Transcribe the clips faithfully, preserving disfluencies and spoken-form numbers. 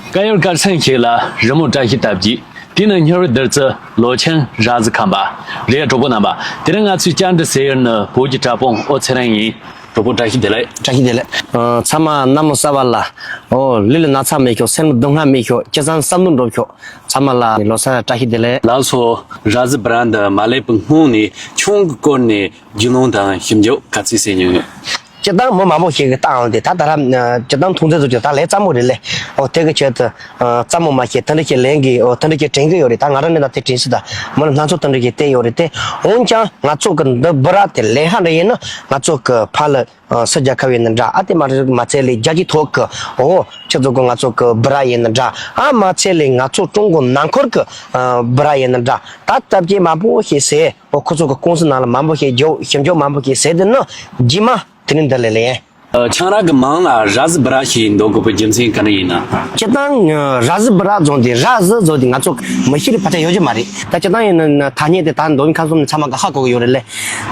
དཀར་ཡོལ་དཀར་ཚང་ཞིག་ལ་རི་མོ་བཀྲ་ཤིས་རྟ་བརྒྱུད། དེ་ནི་ཉི་འོད་བདུད་རྩི་ལོ་ཆེན་ར་བཟི་ཁམས་པ། རེད། གྲོགས་པོ་རྣམ་པ། དེ་རིང་ང་ཚོའི་བཅར་འདྲི་ཟེར་ཡུལ་ནི་བོད་ཀྱི་དྲ་དཔུང་ཨོ་ཚེ་རིང་ཡིན། གྲོགས་པོ་བཀྲ་ཤིས་བདེ་ལེགས། བཀྲ་ཤིས་བདེ་ལེགས། ཨ། ཚང་མ་གནམ་ལོ་གསར་པ་ལ། ཨོ། ལུས་ལ་ན་ཚ་མེད་ཤོག་སེམས་ལ་སྡུག་བསྔལ་མེད་ཤོག་སྤྱི་བསང་བསམ་བློ་འགྲུབ་ཤོག་ཚང་མ་ལ་ལོ་གསར་བཀྲ་ཤིས་བདེ་ལེགས། ལགས་སོ། ར་བཟི་སྦི་ར་འདི་མ་སླེབས་པའི་སྔོན་ནས་ཁྱོད་ཀྱི་སྐོར་ནས་རྒྱུས་ལོན་དང་ཞིབ་འཇུག་ག་ཚོད་བྱས་མྱོང་ཡོད། སྤྱིར་བཏང་མི་མང་པོ་ཞིག་གིས་བཏང་ཡོང་དུས་ད་ལྟ་ར། སྤྱིར་བཏང་མཐོང་ཚུལ་ཚོ་ཅིག་ད་ལས་སླ་མོ་རེད་ལེ། ཨོ། དེ་གི་ཆེད་དུ། ཨ། སླ་མོ་མ་བྱེད། དེ་འདྲ་ཞིག་ལན་གྱི། ཨོ། དེ་འདྲ་ཞིག་དྲན་གྱི་ཡོད་རེད། ད་ང་རང་ནས་ད་དེ་དྲན་སྲིད་ད། མི་ལ་སྣ་ཚོགས་དེ་འདྲ་ཞིག་བསྟན་ཡོད་རེད་དེ། འོན་ཀྱང་ང་ཚོ་གི་འདི་སྦི་ར་དེ་ལས་སླ་འདྲ་ཡིན་ན་ང་ཚོ་གི་ཕར་ལ། ཨ། སུད་རྒྱལ་ཁབ་ཡིན་ན་འདྲ། ཨ། དེ་མ་རེད། མ་ཚད་ལས་རྒྱལ་སྤྱིའི་ཐོག་གི། ཨོ། ཁྱེད་ཚོ་གི་ང་ཚོ་གི་སྦི་ར་ཡིན་ན་འདྲ། ཨ། མ་ཚད་ལས་ང་ཚོ་ཀྲུང་གོ་ནང་ཁུལ་གི། ཨ། སྦི་ར་ཡིན་ན་འདྲ། ད་སྟབས་ཀྱིས་མང་པོ་ཞིག་ཟེར། ཨོ། ཁོ་ཚོ་གི་ཀུང་སི་ནང་ལ་མང་པོ་ཞིག་རྒྱུགས། ཞིབ་འཇུག་མང་པོ་ཞིག་ཟེར། དེ་ནི་རྗེས་མ་དེ་ནི་འདི་ལས་ལས། ཨ། ཆང་རག་གི་མིང་ལ་ར་བཟི་སྦི་ར་ཞེས་འདོགས་དགོས་པའི་རྒྱུ་མཚན་ག་རེ་ཡིན་ན། སྤྱིར་བཏང་། ཨ། ར་བཟི་སྦི་ར་ཟེར་དེ། ར་བཟི་ཟེར་དེ་ང་ཚོ་མི་ཤེས་རིགས་ཕལ་ཆེར་ཡོད་ཀྱི་མ་རེད། ད་སྤྱིར་བཏང་ཡིན་ན་ཐ་སྙད་དེ་ད་མདོ་དབུས་ཁམས་གསུམ་ནས་ཚང་མ་གིས་ཧ་གོ་གི་ཡོད་རེད་ལེ།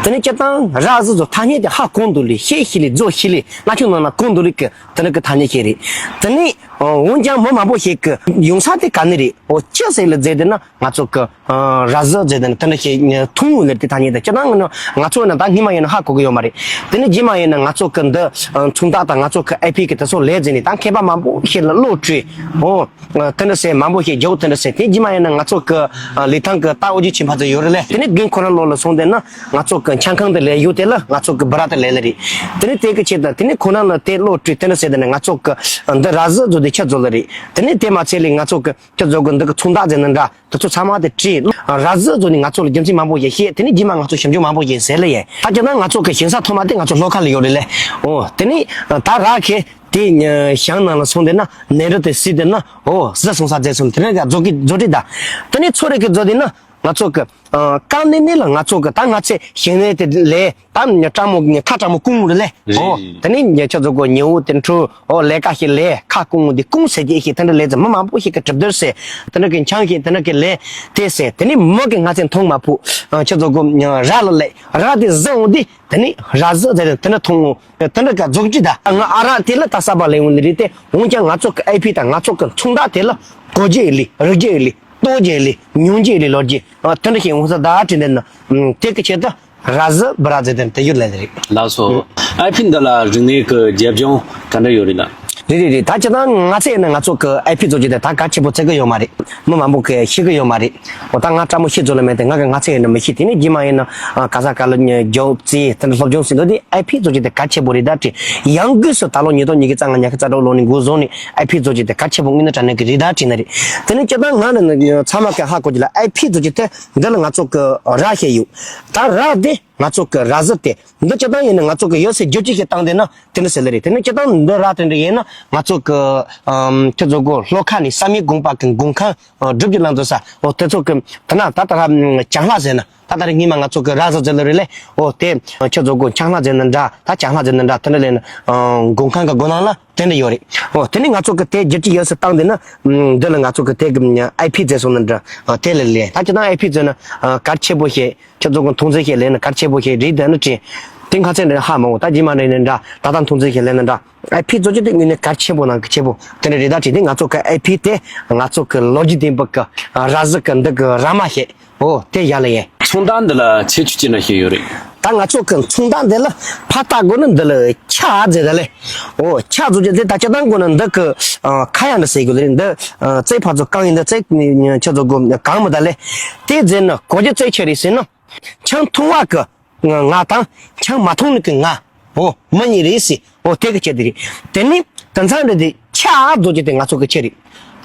དེ་ནས་སྤྱིར་བཏང་ར་བཟི་ཟེར་ཐ་སྙད་དེ་ཧ་གོ་འདུག་ལེ། ཤེས་ཤེས་ལེ། རྫོགས་ཤེས་ལེ། ང་ཁྱོད་ནང་ན་གོ་འདུག་ལེ་གི། དེ་འདྲ་གི་ཐ་སྙད་ཞིག་རེད། དེ་ནས། ཨ། འོན་ཀྱང་མི་མང་པོ་ཞིག་གི་ཡོང་ས་དེ་ག་ནས་རེད། ཨོ། ཅི་ཟེར་ལ་ཟེར་དེ་ན། ང་ཚོ་གི། ཨ། ར་བཟི་ཟེར་དེ་ནི་དེ་འདྲ་ཞིག་མཐོང་ཡོང་ལེ། དེ་ཐ་སྙད་དེ་སྤྱིར་བཏང་ང་ཚོ་ནི་ད་སྔོན་མ་ཡིན་ན་ཧ་གོ་གི་ཡོད་མ་རེད། དེ་ནི་རྗེས་མ་ཡིན་ན་ང་ཚོ་གི་འདི། ཨ། མཚུངས་རྟགས་དང་ང་ཚོ་གི་ཨའི་ཕི་གི་དེ་ཚོ་ལས་ཟིན་ནས་ད་མཁས་པ་མང་པོ་ཞིག་ལ་བློ་གྲོས། ཨོ། ཨ། དེ་འདྲ་ཟེར་མང་པོ་ཞིག་རྒྱུགས། དེ་འདྲ་ཟེར། དེ་རྗེས་མ་ཡིན་ན་ང་ཚོ་གི། ཨ། ལི་ཐང་གི་ཏཱ་ཨོ་ཇི་ཆོས་འཕེལ་ཚོ་ཡོད་རེད་ལེ། དེ་ནི་རྒན་ཁོ་རང་ལོ་ལ་སོང་དེ་ན་ང་ཚོ་གི་ཆང་ཁང་དེ་ལས་ཡོད། དེ་ལ་ང་ཚོ་གི་སྦི་ར་དེ་ལས་ལེ་རེད། དེ་ནི་དེ་གི་ཆེད་དུ་དེ་ནི་ཁོ་རང་ལ་དེ་བློ་གྲོས། དེ་འདྲ་ཟེར་དེ་ནི་ང་ཚོ་གི་འདི་ར་བཟི་ཟེར་དེ་ཁྱེད་ཚོ་ལ་རེད། དེ་ནི་དེ་མ་ཚད་ལེ་ང་ཚོ་གི་ཁྱེད་ཚོ་གི་འདི་གི་མཚུངས་རྟགས་ཟེར་ན་འདྲ། དེ་ཚོ་ཚང་མ་དེ་བྲིས། ར་བཟི་ཟེར་ནི་ང་ཚོ་ལ་རྒྱུ་མཚན་མང་པོ་ཞིག་བཤད། དེ་ནི་རྗེས་མ་ང་ཚོ་ཞིབ་འཇུག་མང་པོ་ཞིག་ཟེར་ལེ་ཡིན། ད་ཁྱེད་རང་ང་ཚོ་གི་ཞིང་ས་ཐོག་མ་དེ་ང་ཚོ་ལྷོ་ཁ་ལ་ཡོད་རེད་ལེ། ཨོ། དེ་ནི་ད་ར་གི་དེ་ཞིང་ནང་ལ་སོང་དེ་ན་ནེ་རི་དེ་སི་དེ་ན། ཨོ། ཟི་སོང་ས་ཟེར་སོང་། དེ་ནི་ག་རྫོགས་ཀི་རྫོགས་ཀི་ད། དེ་ནི་ཚོ་རེ་གི་རྫོགས་དེ་ན་ང་ཚོ་གི། ཨ། རྐང་ནི་ནི་ལ་ང་ཚོ་གི་ད་ང་ཚེ་ཞིང་ནི་དེ་ལས། ད་སྤྲང་མོ་ཁ་སྤྲང་མོ་ཀུང་རེད་ལེ། རེད། ཨོ། རེད། དེ་ནི་ཁྱེད་ཚོ་གི་ཉི་འོད་དེ་འཕྲོ། ཨོ། ལས་ཀ་ཞིག་ལས་ཁ་ཀུང་དེ་ཀུང་ཟེར་གྱི་ཞིག་དེ་འདྲ་ལས་ཚེ་མི་མང་པོ་ཞིག་གི་གྲུབ་རྡོར་ཟེར། དེ་འདྲ་གི་འཆང་ཞིག་དེ་འདྲ་གི་ལས་དེ་ཟེར། དེ་ནི་མི་གི་ང་ཚེ་མཐོང་མ་ཕུ། ཨ། ཁྱེད་ཚོ་གི་ར་ལ་ལས་ར་དེ་ཟི་འོང་དེ། དེ་ནི་ར་ཟི་ཟེར་དེ་འདྲ་མཐོང་འོང་། དེ་འདྲ་ག་རྫོགས་ཀི་ད། ང་ཨ་ར་དེ་ལ་ད་ས་པ་ལས་འོང་ནི་རེད་དེ། འོན་ཀྱང་ང་ཚོ་གི་ཨའི་ཕི་དང་ང་ཚོ་གི་མཚུངས་རྟགས་དེ་ལ་གོ་རྒྱུ་ཡོད་ལེ། རིག་རྒྱུ་ཡོད་ལེ། ལྟོ་རྒྱུ་ལེ། མྱོང་རྒྱུ་ལེ། ལོ་རྒྱུ། ཨ། དེ་འདྲ་ཞིག་འོང་ས་ད་དྲན་དེ་ན། ཨམ། དེ་གི་ཆེད་དུ་ར་བཟི་སྦི་ར་ཟེར་དེ་དེ་ཡོད་ལེ་རེད། ལགས་སོ། ཨམ། ཨའི་ཕི་འདི་ལ་རིག་གནས་ཀྱི་རྒྱབ་ལྗོངས་ག་འདྲ་ཡོད་རེད་ལ། རེད་རེད་རེད། ད་སྤྱིར་བཏང་ང་ཚོ་ཡིན་ན་ང་ཚོ་གི་ཨའི་ཕི་ཟེར་རྒྱུ་དེ་ད་གལ་ཆེན་པོ་བརྩི་གི་ཡོད་མ་རེད། མི་མང་པོ་གི་ཤེས་གི་ཡོད་མ་རེད། འོ། ད་ང་སྤྲང་མོ་ཤེས་ཚོ་ལ་མེད་དེ། ང་གི་ང་ཚོ་ཡིན་ན་མི་ཤེས། དེ་ནས་རྗེས་མ་ཡིན་ན། ཨ། ག་ས་ག་ལ་རྒྱུགས་རྩིས་དེ་འདྲ་སློབ་སྦྱོང་ཟེར་འདུག་དེ་ཨའི་ཕི་ཟེར་རྒྱུ་དེ་གལ་ཆེན་པོ་རེད་ད་དྲན། ཡང་སྒོས་སུ་ད་ལོ་ཉིས་སྟོང་ཉི་ཤུ་རྩ་ལྔ་ཉི་ཤུ་རྩ་དྲུག་ལོ་ནས་འགོ་བཟུང་ནས་ཨའི་ཕི་ཟེར་རྒྱུ་དེ་གལ་ཆེན་པོ་དངོས་གནས་དྲང་གནས་ཀྱི་རེད་ད་དྲན་ནི་རེད། དེ་ནས་སྤྱིར་བཏང་ང་ནི་ཚང་མ་གི་ཧ་གོ་རྒྱུ་ལ་ཨའི་ཕི་ཟེར་རྒྱུ་དེ་འདི་ལ་ང་ཚོ་གི་ར་ཞེས་ཡོད། ད་ར་དེ་ང་ཚོ་གི་ར་བཟི་དེ་འདི་སྤྱིར་བཏང་ཡིན་ན་ང་ཚོ་གི་ཡོད་སའི་བསྒྱུར་བཅོས་ཤིག་བཏང་དེ་ན་དེ་འདྲ་ཟེར་ལེ་རེད། དེ་ནས་སྤྱིར་བཏང་འདི་ར་དེ་འདྲ་ཡིན་ན་ང་ཚོ་གི། ཨམ། ཁྱེད་ཚོ་གི་ལྷོ་ཁ་ནས་བསམ་ཡས་དགོན་པ་གི་མགོན་ཁང་། ཨ། སྒྲུབ་ཀྱི་བླང་དོར་ས། འོ། དེ་ཚོ་གི་དེ་ན་ད་ལྟ་ལྕང་ལྷ་ཟེར་ན། ད་ལྟ་རེ་སྔོན་མ་ང་ཚོ་གི་ར་བཟི་ཟེར་ལེ་རེད་ལེ། འོ། དེ་ཁྱེད་ཚོ་གི་ལྕང་ལྷ་ཟེར་ན་འདྲ། ད་ལྕང་ལྷ་ཟེར་ན་འདྲ། དེ་འདྲ་ལེ་ན། ཨ། མགོན་ཁང་གི་སྒོ་ནང་ལ་དེ་འདྲ་ཡོད་རེད། འོ། དེ་ནས་ང་ཚོ་གི་དེ་བསྒྱུར་བཅོས་ཡོད་སར་བཏང་དེ་ན། ཨམ། འདི་ལ་ང་ཚོ་གི་དེ་གི་ཨའི་ཕི་ཟེར་སོང་ན་འདྲ། ཨ། དེ་ལ་ལེ། ད་སྤྱིར་བཏང་ཨའི་ཕི་ཟེར་ན། ཨ། གལ་ཆེན་པོ་ཞིག་ཁྱེད་ཚོ་གི་མཐོང་ཚུལ་ཞིག་ལེན་ན་གལ་ཆེན་པོ་ཞིག་རེད་དེ་ནི་དྲན། དེ་ཁ་ཚན་འདྲ་ཧ་མ་གོ། ད་རྗེས་མ་ནས་ནི་འདྲ། ད་ལྟ་མཐོང་ཚུལ་ཞིག་ལེན་ན་འདྲ། ཨའི་ཕི་ཟེར་རྒྱུ་དེ་དངོས་གནས་གལ་ཆེན་པོ་ནང་གི་ཆེན་པོ་དེ་འདྲ་རེད་ད་དྲན། དེ་ང་ཚོ་གི་ཨའི་ཕི་དེ་ང་ཚོ་གི་ལོ་རྒྱུས་ལྡན་པའི་གི་ར་བཟི་གི་འདི་གི་ར་མ་ཞིག་འོ། དེ་ཡ་ལ་ཡིན། མཚུངས་རྟགས་འདི་ལ་ཁྱད་ཆོས་ཅི་འདྲ་ཞིག་ཡོད་རེད། ད་ང་ཚོ་གི་མཚུངས་རྟགས་འདི་ལ་ཕར་ལྟ་དགོས་ན་འདི་ལ་ཁྱ་ཟེར་ད་ལེ། འོ། ཁྱ་ཟེར་རྒྱུ་དེ་ད་སྤྱིར་བཏང་དགོས་ན་འདི་གི། ཨ། ཁ་ཡ་འདྲ་ཟེར་དགོས་ལེ། འདི། ཨ། རྩེ་ཕར་ཚུར་གང་ཡིན་འདི་རྩེ་ཁྱེད་ཚོ་གི་གང་མི་ད་ལེ། དེ་ཟེར་ན་གོ་རྒྱུ་རྩེ་ཆེ་རེད་ཟེར་ན། ཆང་འཐུང་བ་གི་ང་དང་ཆང་མ་འཐུང་ནི་གི་ང་། འོ། མི་གཉིས་རེད་ཟེར། འོ། དེ་གི་ཁྱད་དེ་རེད། དེ་ནི་དེང་སང་འདྲ་དེ་ཁྱ་ཟེར་རྒྱུ་དེ་ང་ཚོ་གི་ཁྱད་རེད།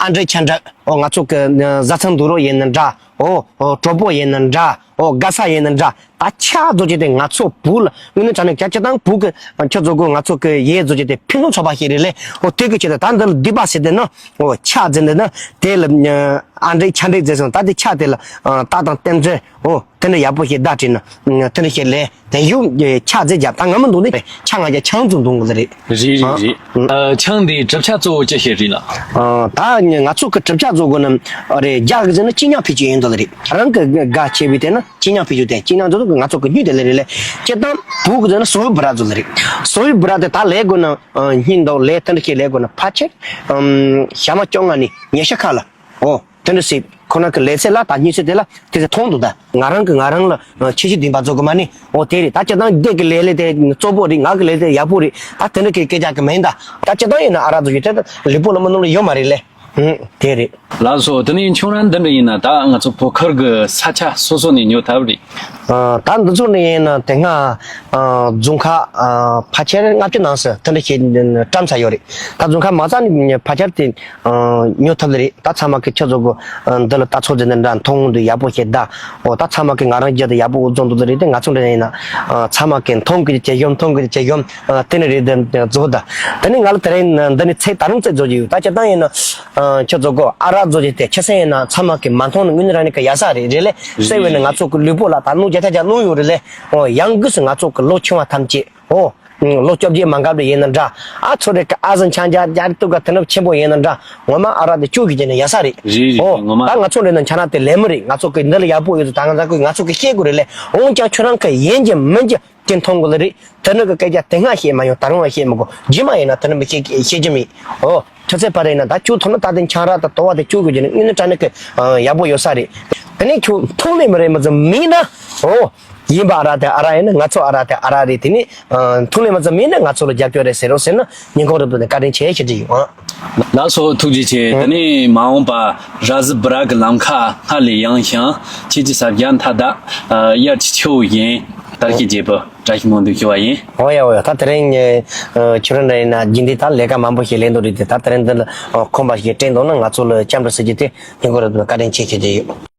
ཨ་འདྲ་ཁྱ་འདྲ། འོ། ང་ཚོ་གི་བཟའ་ཚང་འདུག་རོགས་ཡིན་ན་འདྲ། འོ། འོ། གྲོགས་པོ་ཡིན་ན་འདྲ། འོ། དགའ་ས་ཡིན་ན་འདྲ། ད་ཁྱ་ཟེར་རྒྱུ་དེ་ང་ཚོ་བོད་ལ་དངོས་གནས་དྲང་གནས་ཁྱེད་ཚོ་དང་བོད་གི་ཁྱེད་ཚོ་གི་ང་ཚོ་གི་ཡས་ཟེར་རྒྱུ་དེ་ཕུན་སུམ་ཚོགས་པ་ཞིག་རེད་ལེ། འོ། དེ་གི་ཁྱད་དེ་ད་འདི་ལ་སྡིག་པ་ཟེར་དེ་ན། འོ། ཁྱ་ཟེར་དེ་ན་དེ་ལ་ཨ་འདྲ་ཁྱ་འདྲ་ཟེར་སོང་། ད་དེ་ཁྱ་དེ་ལ་རྟགས་དང་རྟེན་འབྲེལ། འོ། དེ་འདྲ་ཡག་པོ་ཞིག་བརྡ་བྲིས་ན། དེ་འདྲ་ཞིག་ལས་དེ་ཡུ་ཁྱ་ཟེར་རྒྱ། ད་ང་མི་འདུག་ནི་ཁྱ་ང་རྒྱ་ཆང་ཙུ་འདུག་གི་རེད། རེད་རེད་རེད། ཨ། ཆང་འདིའི་གྲུབ་ཆ་གཙོ་བོ་ཅི་ཞིག་རེད་ལ། ཨ། ད་ ང་ཚོ་གི་གྲུབ་ཆ་བཟོ་དགོས་ན་རེད། རྒྱ་གི་ཟེར་ན་ཅི་ཉག་ཕི་ཅི་ཡིན་འདུག་ལ་རེད། རང་གི་དགའ་ཆེ་བའི་དེ་ན་ཅི་ཉག་ཕི་ཅི་དེ་ཅི་ཉག་འདུག་ང་ཚོ་གི་རྒྱུད་དེ་ལ་རེད་ལས། སྤྱིར་བཏང་བོད་གི་ཟེར་ན་སོ་བི་བུ་ར་ཟོ་ལ་རེད། སོ་བི་བུ་ར་དེ་ད་ལས་དགོས་ན་སྙིང་འདོག་ལས་དེ་འདྲ་ཞིག་ལས་དགོས་ན་ཕལ་ཆེར་ཞག་མ་བཅོ་ལྔ་ནས་ཉི་ཤུ་ཁ་ལ། ཨོ། དེ་འདྲ་ཞིག་ཁོ་རང་གི་ལས་ཚད་ལ་ད་སྙིང་ཚད་དེ་ལ་དེ་ཚད་མཐོང་འདུག་ད་ང་རང་གི་ང་རང་ལ་ཆེ་ཆེ་འདུན་པ་བཟོ་གི་མ་ནི། ཨོ་དེ་རེད། ད་སྤྱིར་བཏང་སྡེ་གི་ལས་ལས་དེ་གཙོ་བོ་རེད། ང་གི་ལས་དེ་ཡག་པོ་རེད། ད་དེ་འདྲ་གི་སྐད་ཆ་གི་མིན་ད། ད་སྤྱིར་བཏང་ཡིན་ན་ཨ་ར་ཚོ་ཞིག་དེ་ལུས་པོ་ལ་མི་ནོར་ལ་ཡོད་མ་རེད་ལས། ཨུམ། དེ་རེད། ལགས་སོ། དེ་ནས་ཁྱོད་རང་འདི་འདྲ་ཡིན་ན་ད་ང་ཚོ་བོད་ཁུལ་གི་ས་ཆ་སོ་སོ་ནས་ཉོ་ཐུབ་རེད། ཨ། ད་འདི་ཚོ་ནས་ཡིན་ན་དེ་སྔ་ཨ་རྫོང་ཁག་ཨ་ཕལ་ཆེར་ལྔ་བཅུ་ནང་ཟེར་དེ་འདྲ་ཞིག་བཀྲམ་ཚར་ཡོད་རེད། ད་རྫོང་ཁག་མ་རྩ་ནས་ཕལ་ཆེར་དེ་ཨ་ཉོ་ཐུབ་ལེ་རེད། ད་ཚང་མ་གི་ཁྱོད་ཚོ་གི་ཨ་འདི་ལ་ལྟ་ཚོད་དེ་འདྲ་མཐོང་དུས་ཡག་པོ་ཞིག་གདའ། འོ་ད་ཚང་མ་གི་ང་རང་རྒྱུད་དུ་ཡག་པོ་འུ་ཚོ་འདུག་ལེ་རེད། དེ་ང་ཚོ་འདྲ་ཡིན་ན་ཨ་ཚང་མ་གི་མཐོང་གི་ཇེ་ཡོམ་མཐོང་གི་ཇེ་ཡོམ་ཨ་དེ་ནས་རེད། དེ་བཟོ་ད། དེ་ནས་ང་ལ་དེ་རིང་འདི་ནས་ཚེ་ད་རུང་ཚེ་བཟོ་རྒྱུ་ཡོད། ད་སྤྱིར་བཏང་ཡིན་ན་ཨ་ཁྱོད་ཚོ་གོ་ཨ་རག་བཟོ་རྒྱུ་དེ་ཆ་ཚང་ཡིན་ན་ཚང་མ་གི་མ་མཐོང་ནི་དངོས་གནས་རང་ནས་གི་ཡ་ས་རེད། རེད་ལེ། སེ་བས་ནི་ང་ཚོ་གི་ལུས་པོ་ལ་ད་གནོད་རྒྱ་ཆ་ཆ་གནོད་ཡོད་རེད་ལེ། འོ་ཡང་སྒོས་སུ་ང་ཚོ་གི་ལོ་ཆུང་བ་ཐམས་ཅད་འོ། ལོ་བཅོ་བརྒྱད་མ་འགབ་ལ་ཡིན་ན་འདྲ། ཨ་ཚོ་རེ་ཀ་ཨ་ཟན་ཆང་རྒྱ་རྒྱ་རི་ཏུ་ག་དེ་ནུབ་ཆེན་པོ་ཡིན་ན་འདྲ། ངོ་མ་ཨ་རག་དེ་བཅུག་གི་བྱས་ནས་ཡ་ས་རེད། རེད་རེད། ཨོ། ངོ་མ་ད་ང་ཚོ་འདྲ་ན་ཆ་ན་དེ་ལས་མི་རེད། ང་ཚོ་གི་འདི་ལ་ཡག་པོ་ཡོད་དུ་ད་ང་ཚོ་གི་ང་ཚོ་གི་ཤེས་དགོས་རེད་ལེ། འོན་ཀྱང་ཁྱོད་རང་གི་ཡིན་གྱི་མིན་གྱི་དེ་མཐོང་དགོས་ལེ་རེད། དེ་ནུབ་གི་སྐད་ཆ་དེ་སྔ་བཤད་མ་ཡོང་། ད་རུང་བཤད་མི་དགོས། རྗེས་མ་ཡིན་ན་དེ་ནུབ་བཤད་བཤད་ཀྱི་མེད། ཨོ། ཁྱོད་ཚེ་ཕ་རེད་ན་ད་བཅུག་ཐུབ་ན་ད་དེ་ཆང་རག་དང་དོ་བ་དེ་བཅུག་དགོས་ཀྱི་ནི་དངོས་གནས་དྲང་གནས་གི་ཡག་པོ་ཡོད་ས་རེད། དེ་ནས་ཁྱོད་མཐོང་ལེ་མི་རེད་མི་ཚོ་མིན་ན། ཨོ། ཡིན་པ་ཨ་རག་དེ་ཨ་རག་ཡིན་ན་ང་ཚོ་ཨ་རག་དེ་ཨ་རག་རེད། དེ་ནི་ཐུགས་ལས་མ་ཚོམ་མིན་ན་ང་ཚོ་ལ་རྒྱབ་སྐྱོར་རེད་ཟེར་རོགས་ཟེར་ན་ཉིན་གུང་རེ་བདུན་ནས་བཀའ་དྲིན་ཆེ་ཞུ་རྒྱུ་ཡོད། ལགས་སོ། ཐུགས་རྗེ་ཆེ། དེ་ནི་མ་འོངས་པ་ར་ཟི་བུ་ར་གི་ལམ་ཁ་སྔར་ལས་ཡངས་ཤིང་ཁྱེད་ཀྱི་ཟབ་རྒྱ་མཐའ་དག་དབྱར་གྱི་ཆུ་བོ་བཞིན་དར་ཞིང་རྒྱས་པར་བཀྲ་ཤིས་སྨོན་འདུན་ཞུ་བ་ཡིན། འོ་ཡ་འོ་ཡ། ད་དེ་རིང་ཁྱོད་རང་འདྲ་ཡིན་ན་རྒྱུན་ལྡན་ད་ལས་ཀ་མང་པོ་ཞིག་ལས་འདུག་རེད་དེ། ད་དེ་རིང་འདི་ལ་ཁོམ་པ་ཞིག་སྤྲད་འདུག་ན་ང་ཚོ་ལ་བཅར་འདྲི་ཟེར་རྒྱུ་དེ་ཉིན་གུང་རེ་བདུན་བཀའ་དྲིན་ཆེ་ཞུ་རྒྱུ་ཡོད།